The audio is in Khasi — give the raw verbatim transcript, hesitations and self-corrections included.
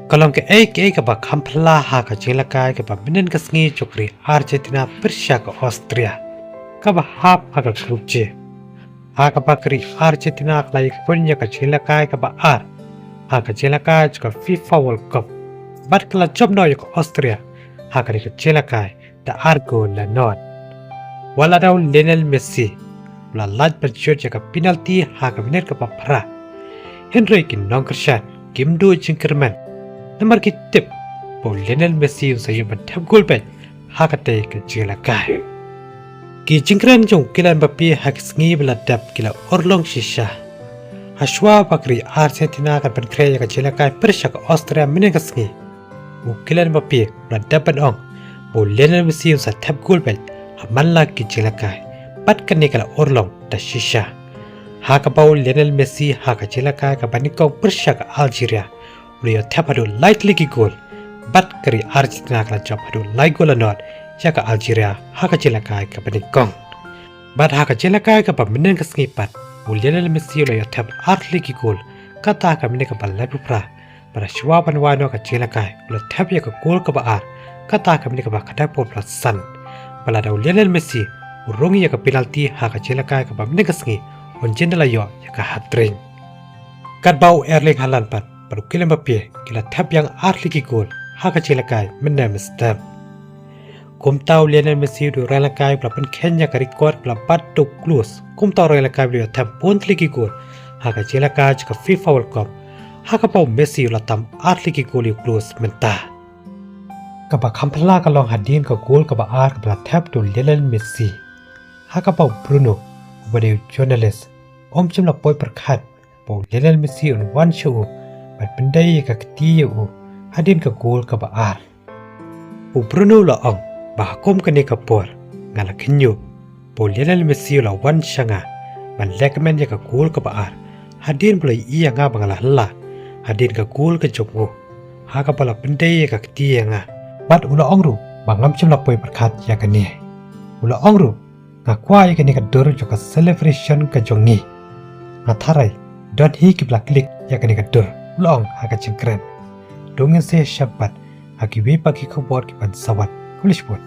Ka long kaei kaei kaba kham phylla ha ka jingïalehkai kaba mynnin ka sngi jong ka ri Argentina pyrshah ka Austria, kaba hap ha ka Group G. Ha kaba ka ri Argentina ka la ïakpun ïa ka jingïalehkai kaba ar ha ka jingïalehkai jong ka FIFA World Cup, bad ka la jop noh ïa ka Austria ha kane ka jingïalehkai da ar gol la nod. Wat la da u Lionel Messi u la lait ban shoot ïa ka penalty ha ka minit kaba phra, hynrei ki nongkyrshan kim duh jingkyrmen, namar ki tip ba u Lionel Messi un sa ïoh ban thep gol beit ha katei ka jingïalehkai. Ki jingkren jong u Kylian Mbappe ha ki sngi ba la dep ki la urlong shisha. Hashwa ba ka ri Argentina kan pynkhreh ïa ka jingïalehkai pyrshah ka Austria mynnin ka sngi, u Kylian Mbappe u la dep ban ong ba u Lionel Messi un sa thep gol beit ha man la ki jingïalehkai, bad kane ka la urlong da shisha. Ha kaba u Lionel Messi ha ka jingïalehkai kaba nyngkong pyrshah ka Algeria u la ïoh thep haduh lai tylli ki gol, bad ka ri Argentina ka la jop haduh lai gol la nod ïa ka Algeria ha ka jingïalehkai kaba nyngkong. Bad ha ka jingïalehkai kaba mynnin ka sngi pat, u Lionel Messi u la ïoh thep ar tylli ki gol, kata ha ka minit kaba laiphew phra. Bad hashwa ban wai noh ka jingïalehkai u la thep ïa ka gol kaba ar, kata ha ka minit kaba khyndai phew san. Bad la da u Lionel Messi u rung ïa ka penalty ha ka jingïalehkai kaba mynnin ka sngi, un jin da la ïoh ïa ka hat-trick. Katba u Erling Haaland pat bad u Kylian Mbappe ki la thep biang ar tylli ki gol ha ka jingïalehkai mynne mynstep. Kumta u Lionel Messi u dei u nongïalehkai ba la pynkheiñ ïa ka record ba la bat da u Klose, kumta u nongïalehkai ba la ïoh thep bun tylli ki gol ha ka jingïalehkai jong ka FIFA World Cup, ha kaba u Messi u la tam ar tylli ki gol ïa u Klose mynta. Kaba kham phylla ka long hadien ka gol kaba ar kaba la thep da u Lionel Messi, ha kaba u Bruno, uba dei u journalist, um shym la poi pyrkhat ba u Lionel Messi un wan sha u bad pyndei ïa ka kti ïa u hadien ka gol kaba ar. U Bruno u la ong ba ha kum kane ka por nga la khynñiuh ba u Lionel Messi u la wan sha nga ban lehkmen ïa ka gol kaba ar, hadien ba u la ïohi ïa nga ba nga la hylla hadien ka gol ka jong u, ha kaba u la pyndei ïa ka kti ïa nga. Bad u la ong ruh ba ngam shym la poi pyrkhat ïa kane. U la ong ruh, nga kwah ïa kane ka dur jong ka celebration ka jong ngi. Nga tharai don hi kiba la klik ïa kane ka dur, u la ong ha ka jingkren. To ngin sa ïashem pat ha kiwei pat ki khubor kiban sa wan. Khublei shibun.